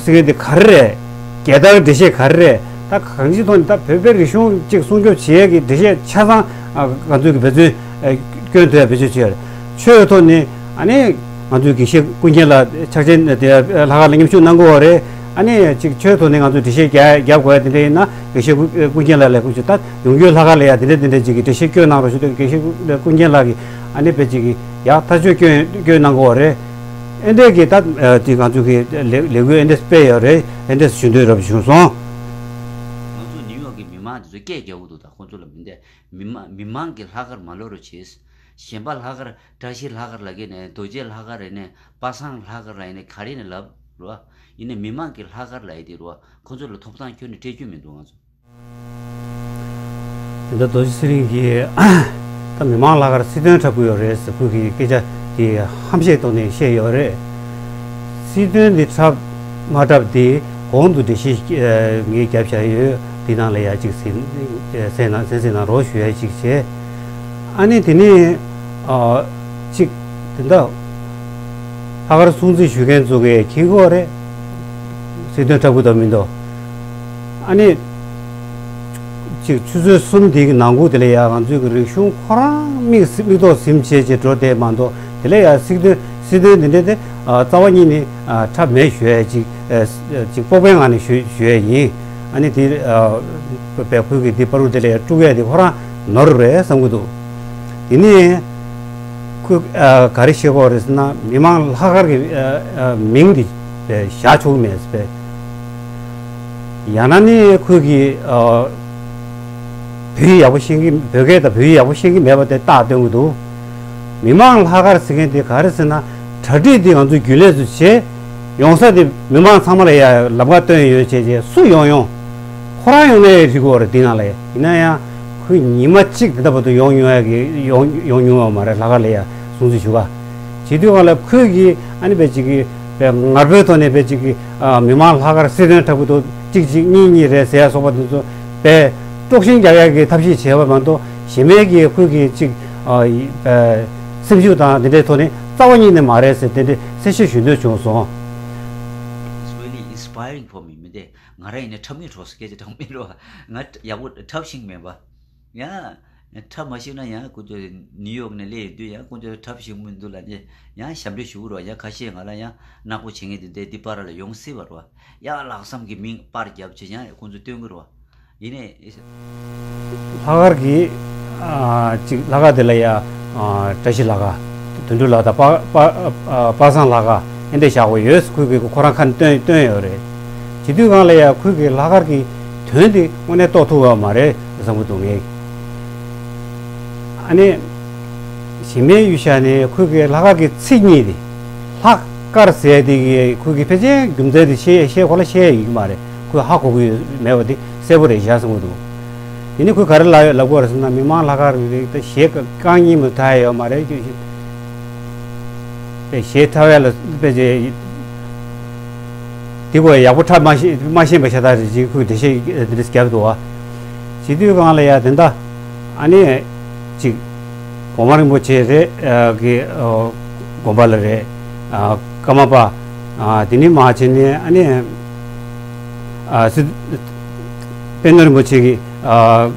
ཟེར་མཁན་དེ་ག་རེ་རེད། རྒྱལ་དར་འགྲེལ་བཤད་ག་རེ་རེད། ད་གང་ཅིའི་ཐོག་ནས་ད་བོད་པའི་རིག་གཞུང་ཅིག་སྲུང་སྐྱོབ་བྱེད་ཡས་ཀྱི་འགྲེལ་བཤད་ཆ་ཚང་ཨ་ང་ཚོས་ཀྱི་འབད་བརྩོན་ཨ་སྐྱོན་ཐུབ་ཡ་བེད་སྤྱོད་བྱས་ཡོད་རེད། ཆོས་ཐོག་ནས་ཨ་ནི་ང་ཚོའི་དགེ་བཤེས་ཀུན་མཁྱེན་ལགས་ཕྱག་ཆེན་དེ་ལྷག་དཀར་ལ་མཉམ་ཞུགས་གནང་དགོས་པ་རེད། ཨ་ནི་ཅིག་ཆོས་ཐོག་ནས་ང་ཚོས་འགྲེལ་བཤད་རྒྱག་རྒྱག་དགོས་ཡ་དེ་འདྲ་ཡིན་ན་དགེ་བཤེས་ཀུན་ཀུན་མཁྱེན་ལགས་ལ་སྐུ་མཁྱེན། ད་ཡོང་རྒྱུའི་ལྷག་དཀར་ལ་ཡ་དེ་འདྲ་དེ་འདྲ་ཅིག་གི་འགྲེལ་བཤད་སྐྱོན་གནང་རོགས་ཞུ། དེ་དགེ་བཤེས་ཀུན་མཁྱེན་ལགས་ཀྱིས་ཨ་ནི་དཔེ་ཅིག་གི་ཡག་ཐག་ཆོད་སྐྱོན་སྐྱོན་གནང་དགོས་པ་རེད། ཨེ་འདྲས་ཀྱི་ད་ཨ་དེ་ང་ཚོ་གི་ལས་ལས་འགུལ་ཨེ་འདྲས་སྤེལ་ཡོད་རེད། ཨེ་འདྲས་ཞུ་འདོད་རབ་བྱུང་སོང་། ང་ཚོ་ནིའུ་ཡོག་གི་མི་མང་དེ་ཚོ་སྐད་རྒྱག་གི་འདུག་ད་ཁོང་ཚོ་ལ་མི་འདས། མི་མ་མི་མང་གི་ལྷག་དཀར་མ་ལོ་རུ་བྱེད། གཞན་པ་ལྷག་དཀར་བཀྲ་ཤིས་ལྷག་དཀར་ལ་གི་ནས་རྡོ་རྗེ་ལྷག་དཀར་རེད་ནས་པ་སངས་ལྷག་དཀར་ལ་ཡིན་ནས་ག་རེ་ནས་ལབ་རུ་བ། ཡིན་ནས་མི་མང་གི་ལྷག་དཀར་ལ་ཡི་དེ་རུ་བ། ཁོང་ཚོ་ལ་ཐོབ་ཐང་ཁྱོན་ནས་སྤྲད་རྒྱུ་མི་འདུག་ང་ཚོ། དེ་འདྲ་རྡོ་རྗེ་ཚེ་རིང་གིས་ད་མི་མང་ལྷག་དཀར་སྲིད་དོན་འཁྲབ་ཀྱི་ཡོད་རེད་ཟེར་ཁོས་ཀྱི་སྐད་ཆ་དེ་ཧམ་བཤད་ཐོག་ནས་བཤད་ཡོད་རེད། སྲིད་དོན་འདི་འཁྲབ་མ་འཁྲབ་དེ་གོང་དུ་འགྲེལ་བཤད་ངས་བརྒྱབ་བཞག་ཡོད། འདི་ནང་ལ་ཡ་གཅིག་གསན་གསན་གནང་གསན་གཟིགས་གནང་རོགས་ཞུ་ཡ་གཅིག་བྱས། ཨ་ནི་དེ་ནས་ཨ་གཅིག་དེ་འདྲ་ལྷག་དཀར་སྲུང་བརྩི་ཞུ་མཁན་ཚོ་གིས་མཁྱེན་གྱི་ཡོད་རེད། སྲིད་དོན་འཁྲབ་ཀྱི་འདུག་མི་འདུག་ཨ་ནི། ཅིག་ཆུ་ཚོད་གསུམ་དེའི་ནང་ཁུལ་དེ་ལ་ཡ་ང་ཚོའི་གི་རིག་གཞུང་ཁོ་རང་མིག་སི་མིག་ཏོག་ཟིམ་བྱས་བྱས་འགྲོ་བསྡད་མ་གཏོགས། དེ་ལ་ཡ་སྲིད་དོན་སྲིད་དོན་འདི་འདྲ་དེ་ཨ་རྩ་བ་ཉིད་ནས་ཨ་འཁྲབ་མེད་ཞུ་ཡ་ཅིག་ཨ་ཅིག་སྤོབས་པའི་ངང་ནས་ཞུ་ཞུ་ཡ་ཡིན། ཨ་ནི་དེ་ཨ་བལ་ཁུལ་གྱི་འདི་བར་དུ་དེ་ལ་ཡ་དཀྲུག་ཡ་དེ་ཁོ་རང་ནོར་རེད་བསམ་གྱི་འདུག་དེ་ནས། ཁོས་ཨ་ག་རེ་བཤད་ཀྱི་ཡོད་རེད་ཟེར་ན། མི་མང་ལྷག་དཀར་གྱི་ཨ་ཨ་མིང་འདི་བཞག་ཆོག་མེད་པས། ཡང་ན་ནི་ཁོས་ཀྱི་ཨ་བོད་ཡིག་ཡག་པོ་ཤེས་ཀྱི། བོད་སྐད་དང་བོད་ཡིག་ཡག་པོ་ཤེས་ཀྱི་མེད་པ་དེ་རྟགས་སྟོན་གྱི་འདུག་མི་མང་ལྷག་དཀར་ཟེར་མཁན་དེ་ག་རེ་ཟེར་ན། གྲ་སྒྲིག་འདི་ང་ཚོས་རྒྱུན་ལས་སུ་བྱས། ཡོང་ས་དེ་མི་མང་ཚང་མ་ལ་ཡ་ལམ་ཁ་སྟོན་ཡོད་བྱས་བྱས། སུ་ཡོང་ཡོང་ཁོ་རང་ཡོང་ནའི་འགྲིག་གི་ཡོད་རེད། འདི་ནང་ལ་ཡ། ཡིན་ན་ཡང་ཁོས་ཉི་མ་གཅིག་དེ་འདྲ་བར་དུ་ཡོང་མྱོང་ཡ་གི་ཡོང་ཡོང་མྱོང་བ་མ་རེད། ལྷག་དཀར་ལ་ཡ་སྲུང་བརྩི་ཞུ་ག་བྱེད་དུས་སྒང་ལ། ཁོས་ཀྱིས་ཨ་ནི་དཔེ་ཅིག་གི་དཔེ་ངར་པོའི་ཐོག་ནས་དཔེ་ཅིག་གི་ཨ་མི་མང་ལྷག་དཀར་སྲིད་དོན་འཁྲབ་གི་འདུག་གཅིག་གཅིག་གཉིས་གཉིས་རེད་ཟེར་ཡ་སོགས་པ་དེ་ཚོ་དཔེ་དཀྲུག་ཤིང་རྒྱག་ཡ་གི་ཐབས་ཤེས་བྱས་པ་མ་གཏོགས། གཞན་མའི་གི་ཁོས་ཀྱི་ཅིག་ཨ་ཨ་སེམས་ཤུགས་དང་དེ་འདྲའི་ཐོག་ནས་རྩ་བ་ཉིད་ནས་མ་རེད་ཟེར། དེ་འདྲའི་གསལ་བཤད་ཞུ་འདོད་བྱུང་སོང་། It's really inspiring for me. མི་དེ་ང་རང་ཡིན་ན་འཁྲབ་ངེས་འགྲོ་ས་སྐད་ཆ་དྲང་མིན་རོ། ང་ཡག་པོ་འཁྲབ་ཤེས་མེད་པ། ཡང་འཁྲབ་མ་ཤེས་ན་ཡང་ཁོ་ཚོ་ནིའུ་ཡོག་ནས་སླེབས་ཡོང་དུས་ཡང་ཁོ་ཚོ་འཁྲབ་ཤེས་མི་འདུག་ལབ་ནས་ཡང་ཞབས་འདྲེན་ཞུ་གི་རོ། ཡང་ཁ་ཤས་ང་ལ་ཡང་ནག་པོ་བྱེད་མཁན་དེ་འདྲ་འདི་པར་ལ་ཡོང་སྲིད་པ་རོ། ཡང་ལྷག་བསམ་གྱི་མིང་པར་བརྒྱབ་བྱས་ཡང་ཁོ་ཚོ་སྟོན་གི་རོ། ཡིན་ནའི། ལྷག་དཀར་གྱི་ཨ་ཅིག་ལྷག་དཀར་དེ་ལ་ཡ་ཨ་བཀྲ་ཤིས་ལྷག་དཀར། དོན་གྲུབ་ལགས་དང་པ་པ་ཨ་པ་སངས་ལྷག་དཀར་ཨེ་འདྲས་བཞག་པ་ཡོད། ཁོས་ཀྱི་ཁོ་རང་ཁ་ནས་བཏོན་བཏོན་ཡོད་རེད། བྱེད་དུས་སྒང་ལ་ཡ་ཁོས་ཀྱི་ལྷག་དཀར་གྱི་དོན་དེ་དངོས་གནས་རྟོགས་ཐུབ་པ་མ་རེད་བསམ་གྱི་འདུག་ངས། ཨ་ནི་གཞན་མའི་ཡུལ་ཤ་ནས་ཁོས་ཀྱི་ལྷག་དཀར་གྱི་ཚིག་གཉིས་དེ། ལྷག་དཀར་ཟེར་དེ་གི་ཁོས་ཀྱི་ཕལ་ཆེར་རྒྱུ་མཚན་དེ་ཤེས་ཤེས་ཁོ་ལ་ཤེས་ཡོད་ཀྱི་མ་རེད། ཁོས་ཧ་གོ་གི་ཡོད་མེད་པ་དེ་གསལ་པོ་རེད་བཞག་བསམ་གྱི་འདུག་དེ་ནི་ཁོས་ག་རེ་ལབ་ཡོད་ལབ་དགོས་རེད་ཟེར་ན། མི་མང་ལྷག་དཀར་རིགས་དེ་གཞས་རྐང་གཉིས་མ་གཏོགས་ཡོད་མ་རེད། དེ་གཞས་འཁྲབ་ཡ་ལ་དཔེ་ཆ་དེ་ཁོས་ཡག་པོ་འཁྲབ་མ་ཤེས་མ་ཤེས་པ་ཤ་སྟག་རེད་ཅེས་ཁོས་འགྲེལ་བཤད་དེ་འདྲ་བརྒྱབ་འདུག་བ། བྱེད་དུས་སྒང་ལ་ཡ་དེ་འདྲ་ཨ་ནི་ཅིག་གོང་མ་རིན་པོ་ཆེ་རེད། ཨ་གི་ཨ་དགོན་པ་ལ་རེད། ཨ་ཀརྨ་པ། ཨ་དེ་ནི་མར་བྱས་ནས་ཨ་ནི་ཨ་སི་པད་ནོར་རིན་པོ་ཆེ་གི་ཨ་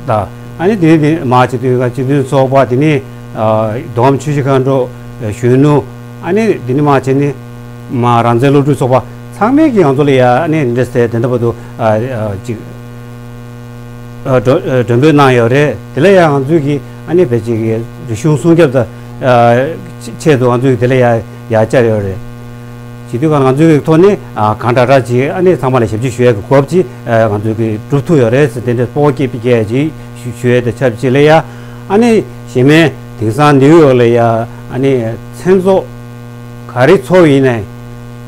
ད་ཨ་ནི་དེ་ནི་དེ་མར་བྱས་དུས་སྤྱི་མཐུན་ཚོགས་པ། དེ་ནི་ཨ་མདོ་ཁམས་ཆུ་བཞི་སྒང་དྲུག་གཞོན་ནུ། ཨ་ནི་དེ་ནི་མར་བྱས་ནས་མར་རང་བཙན་སློབ་ཕྲུག་ཚོགས་པ་ཚང་མས་ཀྱིས་ང་ཚོ་ལ་ཡ་ཨ་ནི་འདི་འདྲ་ཟེར་དེ་འདྲ་བར་དུ་ཨ་ཨ་ཅིག་ཨ་མགྲོན་ཨ་མགྲོན་འབོད་གནང་ཡོད་རེད། དེ་ལ་ཡང་ང་ཚོས་ཀྱིས་ཨ་ནི་བོད་ཀྱི་རིག་གཞུང་སྲུང་སྐྱོབ་དང་ཨ་ཆེད་དུ་ང་ཚོས་དེ་ལ་ཡ་ཡ་བཅར་ཡོད་རེད། བྱེད་དུས་ང་ཚོའི་ཐོག་ནས་ཨ་གང་དྲག་དྲག་ཅིག་ཨ་ནི་ཚང་མ་ལ་ཞབས་ཕྱི་ཞུ་ཡས་ཀྱི་གོ་སྐབས་ཅིག་ཨ་ང་ཚོས་ཀྱིས་སྒྲུབ་ཐུབ་ཡོད་རེད་ཟེར། དེ་འདྲའི་སྤོ་སྐྱེས་པའི་སྐད་ཅིག་ཞུ་ཞུ་ཡས་དང་ཆབས་ཅིག་ལ་ཡ། ཨ་ནི་གཞན་མའི་དེང་སང་ནིའུ་ཡོག་ལ་ཡ་ཨ་ནི་མཚན་ཚོགས་ག་རེ་ཚོགས་ཡིན་ནའི་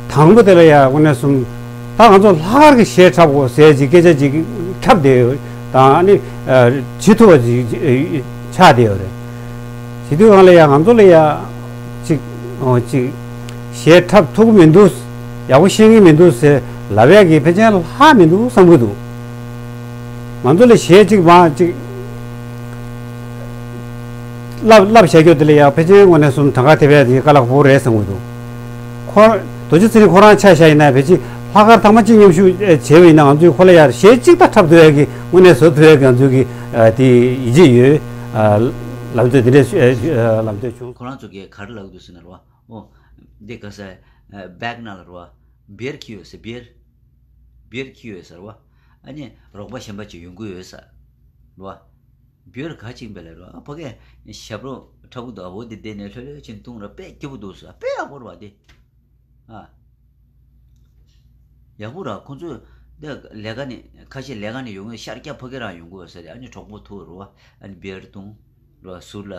དང་པོ་དེ་ལ་ཡ་དངོས་གནས་སོང་ད་ང་ཚོ་ལྷག་དཀར་གྱི་གཞས་འཁྲབ་དགོས་ཟེར་ཅིག་སྐད་ཆ་ཅིག་ཁྱབ་བསྡད་ཡོད་དང་། ཨ་ནི་ཨ་བྱེད་ཐུབ་པ་ཅིག་ཆགས་བསྡད་ཡོད་རེད། བྱེད་དུས་སྒང་ལ་ཡ་ང་ཚོ་ལ་ཡ་ཅིག་ཨོ་ཅིག་གཞས་འཁྲབ་ཐུབ་ཀྱི་མི་འདུག་ཡག་པོ་ཤེས་ཀྱི་མི་འདུག་ཟེར་ལབ་ཡ་གི་ཕལ་ཆེར་ལྷག་མི་འདུག་བསམ་གྱི་འདུག་ང་ཚོ་ལ་གཞས་གཅིག་མ་གཅིག་བསླབ་བསླབ་བྱ་རྒྱུ་དེ་ལ་ཡང་ཕལ་ཆེར་དངོས་གནས་སོང་གྲངས་ཀ་ཐེབས་ཡ་དེ་དཀའ་ལས་ཁག་པོ་རེད་བསམ་གྱི་འདུག་ཁོ་རྡོ་རྗེ་ཚེ་རིང་ཁོ་རང་ཆ་བཞག་ཡིན་ན། ཕལ་ཆེར་ལྷག་དཀར་ཐེངས་མ་གཅིག་མཉམ་ཞུགས་བྱས་པ་ཡིན་ན་ང་ཚོས་ཁོ་ལ་ཡང་གཞས་གཅིག་ད་འཁྲབ་ཐུབ་ཡ་གི་དངོས་གནས་བཟོ་ཐུབ་ཡ་གི་ང་ཚོའི་གི་དེ་ཡིད་ཆེས་ཡོད། ལམ་སྟོན་དེ་འདྲས་ལམ་སྟོན་བྱུང་། ཁོ་རང་ཚོ་གིས་ག་རེ་ལབ་འདུག་ཟེར་ན་རོ། ཨོ། འདི་ག་ས་བེག་ནང་ལ་རོ། བེར་འཁྱེར་ཡོད་ཟེར། བེར། བེར་འཁྱེར་ཡོད་ཟེར་བ། ཨ་ནི་རོགས་པ་གཞན་པ་ཅིག་ཡོང་གི་ཡོད་ཟེར་བ། བེར་ག་ཅིག་བེར་ལ་རོ། ཨ་ཕ་གི་ཞབས་བྲོ་འཁྲབ་གི་འདུག་འོ་དེ་བསྡད་ནས་ལྷོད་ལྷོད་ཅིག་བཏུང་ར། དཔེ་སྐྱིད་པོ་འདུག་ཟེར། དཔེ་ཡག་པོ་རེད་བ་དེ། ཨ། ཡག་པོ་ར། ཁོང་ཚོས་འདི་ལས་ཀ་ནས་ཁ་ཤས་ལས་ཀ་ནས་ཡོང་གི་ཤར་རྒྱག་ཕ་གི་རང་ཡོང་གི་ཡོད་ཟེར། ཨ་ནི་གྲོགས་པོ་ཐུག་རོ། ཨ་ནི་བེར་བཏུང་། རོ། ཟུར་ལ་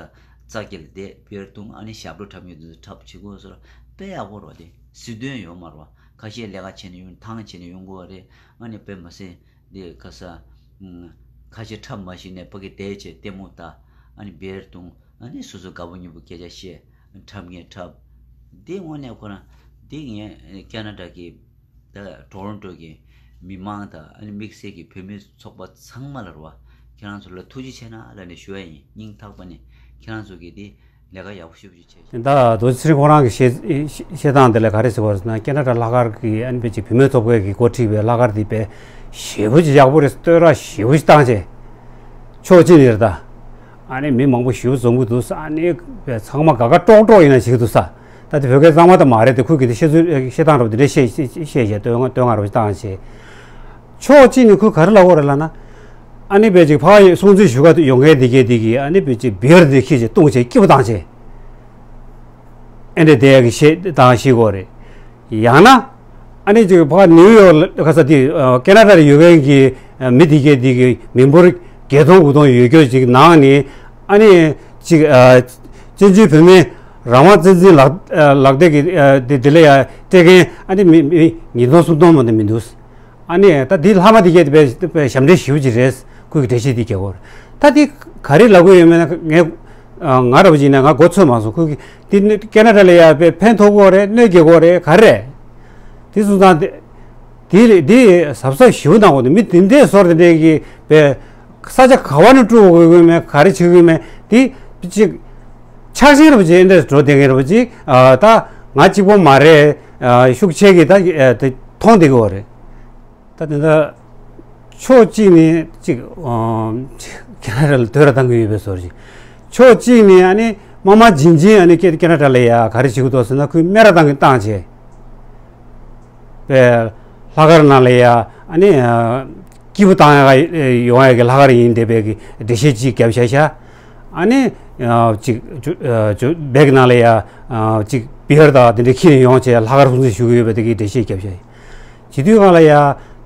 ཙག་གི་ལ་བསྡད། བེར་བཏུང་། ཨ་ནི་ཞབས་བྲོ་འཁྲབ་ཡོང་དུས་འཁྲབ་བྱེད་དགོས་ཟེར། དཔེ་ཡག་པོ་རོ་དེ། སྲིད་དོན་ཡོད་མ་རོ། ཁ་ཤས་ལས་ཀ་བྱས་ནས་ཡོང་ཐང་བྱས་ནས་ཡོང་དགོས་རེད། ཨ་ནི་དཔེ་མ་སྲིད་འདི་ག་ས། ཁ་ཤས་འཁྲབ་མ་ཤེས་ནས་ཕ་གི་བསྡད་བྱས་ལྟད་མོ་ལྟ། ཨ་ནི་བེར་བཏུང་། ཨ་ནི་སོ་སོ་དགའ་པོ་ཉེ་པོ་སྐད་ཆ་བཤད། འཁྲབ་ངེས་འཁྲབ། འདི་དངོས་གནས་ཁོ་རང་འདི་ངས་ཁེ་ན་ཌ་གི་ད་ཊོ་རོན་ཊོ་གི་མི་མང་དང་ཨ་ནི་དམིགས་བསལ་གྱི་བོད་མི་ཚོགས་པ་ཚང་མ་ལ་རེད་བ། ཁྱེད་རང་ཚོ་ལ་ཐུགས་རྗེ་ཆེ་གནང་ལབ་ནས་ཞུ་ཡ་ཡིན། སྙིང་ཐག་པ་ནས་ཁྱེད་རང་ཚོ་གིས་འདི་ལས་ཀ་ཡག་པོ་ཞེ་པོ་ཅིག་བྱས་ཤག་ད་རྡོ་རྗེ་ཚེ་རིང་ཁོ་རང་གི་བཤད་བཤད་སྟངས་དེ་ལ་ག་རེ་ཟེར་བ་ཟེར་ན། ཁེ་ན་ཌ་ལྷག་དཀར་གྱི་ཨ་ནི་བོད་ཀྱི་བུད་མེད་ཚོགས་པའི་གི་འགོ་ཁྲིད་པའི་ལྷག་དཀར་དེ་དཔེ་ཞེ་པོ་ཅིག་ཡག་པོ་རེད། བསྟོད་ར་ཞེ་པོ་ཅིག་བཏང་བྱས། ཕྱོགས་གཅིག་ནས་རེད་ད། ཨ་ནི་མི་མང་པོ་ཞེ་པོ་འཛོམས་ཀྱི་འདུག་ས། ཨ་ནི་ཚང་མ་དགའ་དགའ་ཀྲོག་ཀྲོག་ཡིན་ན་བྱེད་ཀྱི་འདུག་ས། ད་དེ་བོད་སྐད་གཙང་མ་ད་མ་རེད་དེ། ཁོས་གི་དེ་བཤད་ཚུལ་བཤད་སྟངས་རབ་དེ་འདྲ་བཤད་བཤད་བཤད་བཤད་བསྟོད་བསྔགས་རབ་ཅིག་བཏང་བྱས། ཕྱོགས་གཅིག་ནས་ཁོས་ག་རེ་ལབ་ཀྱི་ཡོད་རེད་ལབ་ན། ཨ་ནི་བོད་ཅིག་ཕ་ཡི་སྲུང་བརྩི་ཞུ་ག་ཡོང་མཁན་དེ་གས་དེ་གིས་ཨ་ནི་བོད་ཅིག་བེར་དེ་འཁྱེར་བྱས་བཏུང་བྱས་སྐྱིད་པོ་བཏང་བྱས། ཨེ་འདྲས་བསྡད་ཡག་གི་བཤད་སྟངས་ཤིག་གོ་རེད། ཡང་ན་ཨ་ནི་ཅིག་ཕར་ནིའུ་ཡོག་ལ་ཁ་ས་དེ་ཨ་ཁེ་ན་ཌ་ལ་ཡོད་མཁན་གྱི་ཨ་མི་དེ་གས་དེ་གི་མི་འབོར་བརྒྱད་སྟོང་དགུ་སྟོང་ཡོད་རྒྱུ་ཅིག་ནང་ནས་ཨ་ནི་ཅིག་ཨ་བཙན་བྱོལ་བོད་མི་རང་དབང་བཙན་འཛུལ་ལག་ཨ་ལག་དེབ་ཀྱི་ཨ་དེ་དེ་ལ་ཡ་སྤྲད་མཁན་ཨ་ནི་མི་མི་ཉིས་སྟོང་སུམ་སྟོང་མ་གཏོགས་མི་འདུག་ཨ་ནི་ད་འདི་ལྷག་མ་འདི་གས་དཔེ་དཔེ་ཞབས་འདྲེན་ཞེ་པོ་ཅིག་རེད། ཁོས་ཀྱི་འགྲེལ་བཤད་འདི་རྒྱག་གོ། ད་འདི་ག་རེ་ལབ་དགོས་ཡོད་མེད་ན་ངས་ང་ར་བ་ཅིག་ཡིན་ན་ང་མགོ་ཚོད་མ་སོང་། ཁོས་ཀྱི་འདི་ནི་ཁེ་ན་ཌ་ལ་ཡ་དཔེ་ཕན་ཐོགས་གོ་རེད། གནོད་སྐྱེལ་གོ་རེད། ག་རེ་རེད། དེ་སོང་ཙང་དེ་དེ་འདི་གཟབ་གཟབ་ཞེ་པོ་གནང་དགོས་འདུག་མི་དེ་འདྲས་ཟུར་དེ་འདྲས་ཀྱི་དཔེ་ས་ཆ་ག་བ་ནས་དཀྲུག་དགོས་ཀྱི་མེད། ག་རེ་བྱེད་ཀྱི་མེད། དེ་ཅིག་ཆགས་ཞེན་ར་བ་ཅིག་འདྲས་འགྲོ་བསྡད་མཁན་ར་བ་ཅིག་ད་ང་གཅིག་པོ་མ་རེད། ཤུགས་ཆེ་གི་ད་དེ་མཐོང་བསྡད་ཀྱི་ཡོད་རེད། ད་དེ་འདྲ་ཕྱོགས་གཅིག་ནས་གཅིག་ཨ་ཁེ་ན་ཌ་ལ་དོས་ར་བཏང་གི་ཡོད་པའི་བཟོ་འདྲ་ཞིག་ཕྱོགས་གཅིག་ནས་ཨ་ནི་དམའ་དམའ་འབྱིན་འབྱིན་ཨ་ནི་ཁེ་ཁེ་ན་ཌ་ལ་ཡ་ག་རེ་བྱེད་ཀྱི་འདུག་ཟེར་ན། ཁོས་སྨད་ར་བཏང་གི་བཏང་བྱས་པའི་ལྷག་དཀར་ནང་ལ་ཡ་ཨ་ནི་སྐྱིད་པོ་བཏང་ཡ་ཡོང་ཡ་གི་ལྷག་དཀར་ཡིན་བསྡད་པའི་གི་འགྲེལ་བཤད་ཅིག་བརྒྱབ་བཞག་ཤག་ཨ་ནི་ཅིག་བེག་ནང་ལ་ཡ་ཅིག་བི་ཡར་དང་དེ་འདྲ་ཁྱེར་ནས་ཡོང་བྱས་ལྷག་དཀར་སྲུང་བརྩི་ཞུ་གི་ཡོད་པ་དེ་གི་འགྲེལ་བཤད་བརྒྱབ་ཤག་བྱེད་དུས་སྒང་ལ་ཡ་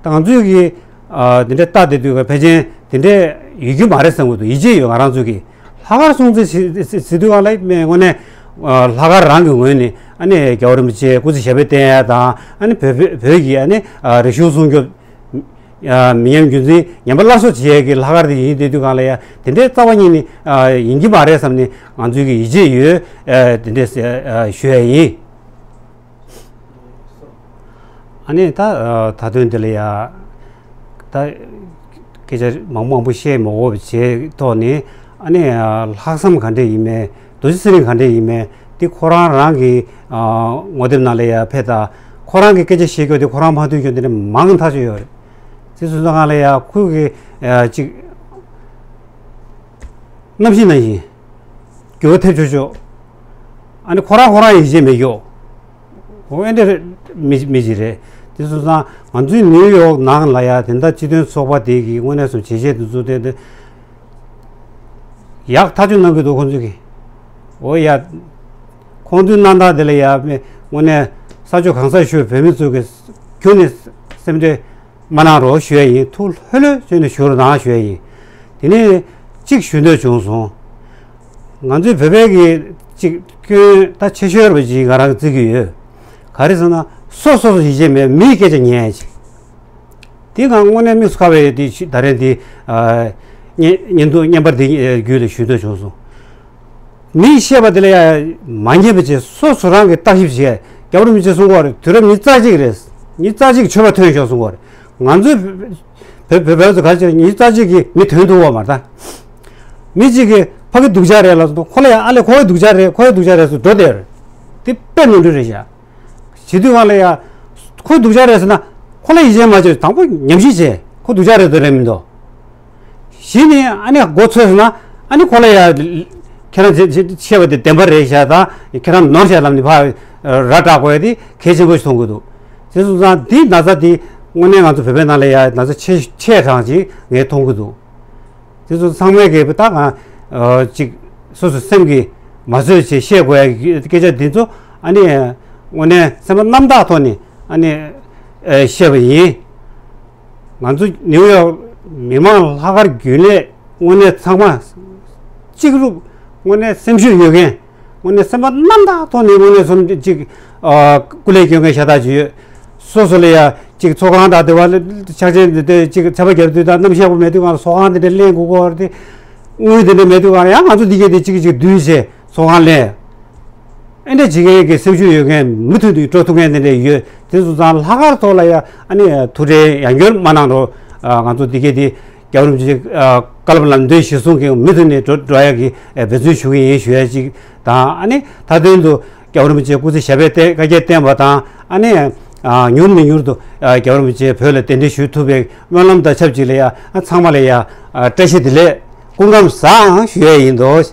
ད་ང་ཚོས་ཀྱི་ཨ་དེ་འདྲ་ལྟ་བསྡད་དུས་ཀ་ཕལ་ཆེར་དེ་འདྲ་ཡོད་རྒྱུ་མ་རེད་བསམ་གྱི་འདུག་ཡིད་ཆེས་ཡོད། ང་རང་ཚོས་ཀྱི་ལྷག་དཀར་སྲུང་བརྩི་ཟེར་དུས་སྒང་ལ་དངོས་གནས་ཨ་ལྷག་དཀར་རང་གི་ངོས་ནས་ཨ་ནི་རྒྱལ་བ་རིན་པོ་ཆེ་སྐུ་ཚེ་ཞབས་པད་བརྟན་ཡ་དང་ཨ་ནི་བོད་བོད་བོད་ཀྱི་ཨ་ནི་ཨ་རིག་གཞུང་སྲུང་སྐྱོབ་ཨ་མི་ཉམས་རྒྱུན་འཛིན་ཉམས་པ་སླར་གསོ་བྱེད་ཡ་གི་ལྷག་དཀར་དེ་ཡིན་བསྡད་དུས་སྒང་ལ་ཡ་དེ་འདྲའི་རྩ་བ་ཉིད་ནས་ཨ་ཡིན་གྱི་མ་རེད་བསམ་ནས་ང་ཚོས་ཀྱི་ཡིད་ཆེས་ཡོད། ཨ་དེ་འདྲ་ཨ་ཞུ་ཡ་ཡིན། ཨ་ནི་ད་ཨ་ད་དོན་འདི་ལ་ཡ་ད་སྐད་ཆ་མང་པོ་མང་པོ་བཤད་མ་དགོས་པ་བྱས་ཐོག་ནས་ཨ་ནི་ཨ་ལྷག་བསམ་ག་འདྲས་ཡིན་མིན། རྡོ་རྗེ་ཚེ་རིང་ག་འདྲས་ཡིན་མིན་དེ་ཁོ་རང་རང་གི་ཨ་ངོ་དེབ་ནང་ལ་ཡ་ཕེབས་དང་། ཁོ་རང་གི་སྐད་ཆ་བཤད་རྒྱུ་དེ་ཁོ་རང་མ་ཐོས་རྒྱུ་དེ་འདྲ་མང་ཐག་ཆོད་ཡོད་རེད། དེ་སོང་ཙང་ང་ལ་ཡ་ཁོ་གི་ཨ་ཅིག་རྣམ་ཤེས་ནང་བཞིན་འགྱུར་བ་ཐེབས་ཆོག་ཆོག་ཨ་ནི་ཁོ་རང་ཁོ་རང་ཡིད་ཆེས་མེད་རྒྱུ། འོ་ཨེ་འདྲ་རེད། མི་མི་ཅིག་རེད། དེ་སོང་ཙང་ང་ཚོའི་ནིའུ་ཡོག་ནང་ལ་ཡ་དེ་འདྲ་སྤྱི་མཐུན་ཚོགས་པ་དེ་གི་དངོས་གནས་སུ་བྱས་རྗེས་དེ་ཚོ་དེ་དེ་ཡག་ཐག་ཆོད་གནང་གི་འདུག་ཁོང་ཚོས་ཀྱི། འོ་ཡ། ཁོང་ཚོའི་གནང་སྟངས་དེ་ལ་ཡ་དངོས་གནས་ས་ཕྱོགས་གང་སར་བཞུགས་བོད་མི་ཚོ་གི་ཁྱོན་ནས་སེམས་ཁྲལ་མ་གནང་རོགས་ཞུ་ཡ་ཡིན། ཐུགས་ལྷོད་ལྷོད་བྱས་ནས་བཞུགས་རོགས་གནང་ཞུ་ཡ་ཡིན། དེ་ནས་གཅིག་ཞུ་འདོད་བྱུང་སོང་། ང་ཚོའི་བོད་པའི་གི་གཅིག་སྐྱོན་ད་ཆེ་ཤོས་རེད་པ་ཅིག་ང་རང་གི་བརྩི་གི་ཡོད། ག་རེ་ཟེར་ན་སོ་སོ་སོ་ཡིད་ཆེས་མེད། མིའི་སྐད་ཆ་ཉན་ཡ་ཅིག་དེ་ང་དངོས་གནས་དམིགས་སུ་བཀར་བའི་དེ་ད་རེས་འདི་ཨ་བརྙན་བརྙན་ཐུང་བརྙན་པར་འདི་བརྒྱུད་ལ་ཞུ་འདོད་བྱུང་སོང་། མིས་བཤད་པ་དེ་ལ་ཡང་མ་ཉན་པ་བྱས། སོ་སོ་རང་གིས་བརྟག་ཞིབ་བྱས། རྒྱལ་བ་རིན་པོ་ཆེས་གསུང་གི་ཡོད་རེད། དུས་རབས་ཉི་ཤུ་རྩ་གཅིག་རེད། ཉི་ཤུ་རྩ་གཅིག་ཆོས་པ་ཐོན་ཤོག་གསུང་གི་ཡོད་རེད། ང་ཚོས་བོད་བོད་བོད་ཚོ་ག་རེ་བྱས། ཉི་ཤུ་རྩ་གཅིག་གི་མི་ཐོན་ཐུབ་པ་མ་རེད་ད། མི་གཅིག་གིས་ཕ་གི་སྡུག་ཅག་རེད་ལབ་སོང་། ཁོ་ལ་ཡང་ཨ་ལས་ཁོ་གི་སྡུག་ཅག་རེད། ཁོ་གི་སྡུག་ཅག་རེད་ཟེར་འགྲོ་བསྡད་ཡོད་རེད། དེ་དཔེ་ནོར་འཁྲུལ་རེད་ཤག་བྱེད་དུས་སྒང་ལ་ཡ། ཁོའི་སྡུག་ཅག་རེད་ཟེར་ན། ཁོ་ལ་ཡིད་ཆེས་མ་བྱེད། དང་པོ་ཉམས་ཞིབ་བྱེད། ཁོ་སྡུག་ཅག་རེད་འདུག་རེད་མི་འདུག་གཞི་ནས་ཨ་ནི་མགོ་ཚོས་ཟེར་ན། ཨ་ནི་ཁོ་ལ་ཡ། ཁྱེད་རང་བྱེད་བྱེད་བཤད་པ་དེ་བདེན་པ་རེད་ཤག་དང་། ཁྱེད་རང་ནོར་ཤག་ལབ་ནས་ཕར་ར་སྐྲག་དགོས་ཡ་དེ་གལ་ཆེན་པོ་ཞིག་མཐོང་གི་འདུག་དེ་སོང་ཙང་འདི་ན་ཚ་འདི་དངོས་གནས་ང་ཚོ་བོད་པའི་ནང་ལ་ཡ་ན་ཚ་ཆེ་ཆེ་གྲངས་ཅིག་ངས་མཐོང་གི་འདུག་དེ་ཚོ་ཚང་མས་གི་ད་གང་ཅིག་སོ་སོ་སེམས་ཀྱིས་མ་བཟོད་བྱས་བཤད་དགོས་ཡ་གི་སྐད་ཆ་འདི་ཚོ་ཨ་ནི་དངོས་གནས་སེམས་པ་རྣམ་དག་ཐོག་ནས་ཨ་ནི་བཤད་པ་ཡིན། ང་ཚོ་ནིའུ་ཡོག་མི་མང་ལྷག་དཀར་རྒྱུན་ལས་དངོས་གནས་ཚང་མ་གཅིག་རུབ། དངོས་གནས་སེམས་ཤུགས་ཡོད་མཁན། དངོས་གནས་སེམས་པ་རྣམ་དག་ཐོག་ནས་དངོས་གནས་སོ་ཅིག་ཨ་སྐུ་ལས་སྐྱོན་མཁན་ཤ་སྟག་ཅིག་ཡོད། སོ་སོ་ལ་ཡ་ཅིག་ཚོགས་ཁང་དང་དེ་བ་ལ་ཕྱག་ཆེན་འདི་དེ་ཅིག་ཚ་བ་རྒྱབ་དུས་དང་གནམ་གཤིས་པོ་མེད་དུས་སྒང་ལ་ཚོགས་ཁང་དེ་འདྲ་ལེན་དགོས་ཀྱི་ཡོད་རེད་དེ། དངུལ་དེ་འདྲ་མེད་དུས་སྒང་ལ་ཡང་ང་ཚོ་འདི་གས་དེ་ཅིག་ཅིག་བསྡུས་བྱས་ཚོགས་ཁང་ལེན། ཨེ་འདྲ་བྱེད་མཁན་གྱི་སེམས་ཤུགས་ཡོད་མཁན། མུ་མཐུད་དུ་འགྲོ་ཐུབ་མཁན་དེ་འདྲ་ཡོད། དེ་སོང་ཙང་ལྷག་དཀར་ཐོག་ལ་ཡ་ཨ་ནི་ཐུགས་ཁྲལ་ཡང་བསྐྱར་མ་གནང་རོགས། ང་ཚོ་འདི་གས་དེ་རྒྱལ་བ་རིན་པོ་ཆེ་ཨ་བཀའ་སློབ་ལམ་སྟོན་གཞིར་བཟུང་གིས་མུ་མཐུད་ནས་འགྲོ་འགྲོ་ཡག་གི་ཨ་འབད་བརྩོན་ཞུ་གི་ཡིན་ཞུ་ཡ་གཅིག་དང་། ཨ་ནི་མཐའ་དོན་དུ་རྒྱལ་བ་རིན་པོ་ཆེ་སྐུ་ཚེ་ཞབས་པད་བརྟན་བསྐལ་བརྒྱར་བརྟན་པ་དང་། ཨ་ནི་ཨ་མྱུར་མི་མྱུར་དུ་ཨ་རྒྱལ་བ་རིན་པོ་ཆེ་བོད་ལ་གདན་འདྲེན་ཞུ་ཐུབ་པའི་སྨོན་ལམ་དང་ཆབས་ཅིག་ལ་ཡ་ཨ་ཚང་མ་ལ་ཡ་ཨ་བཀྲ་ཤིས་བདེ་ལེགས་སྐུ་ཁམས་བཟང་ཞུ་ཡ་ཡིན་འདུག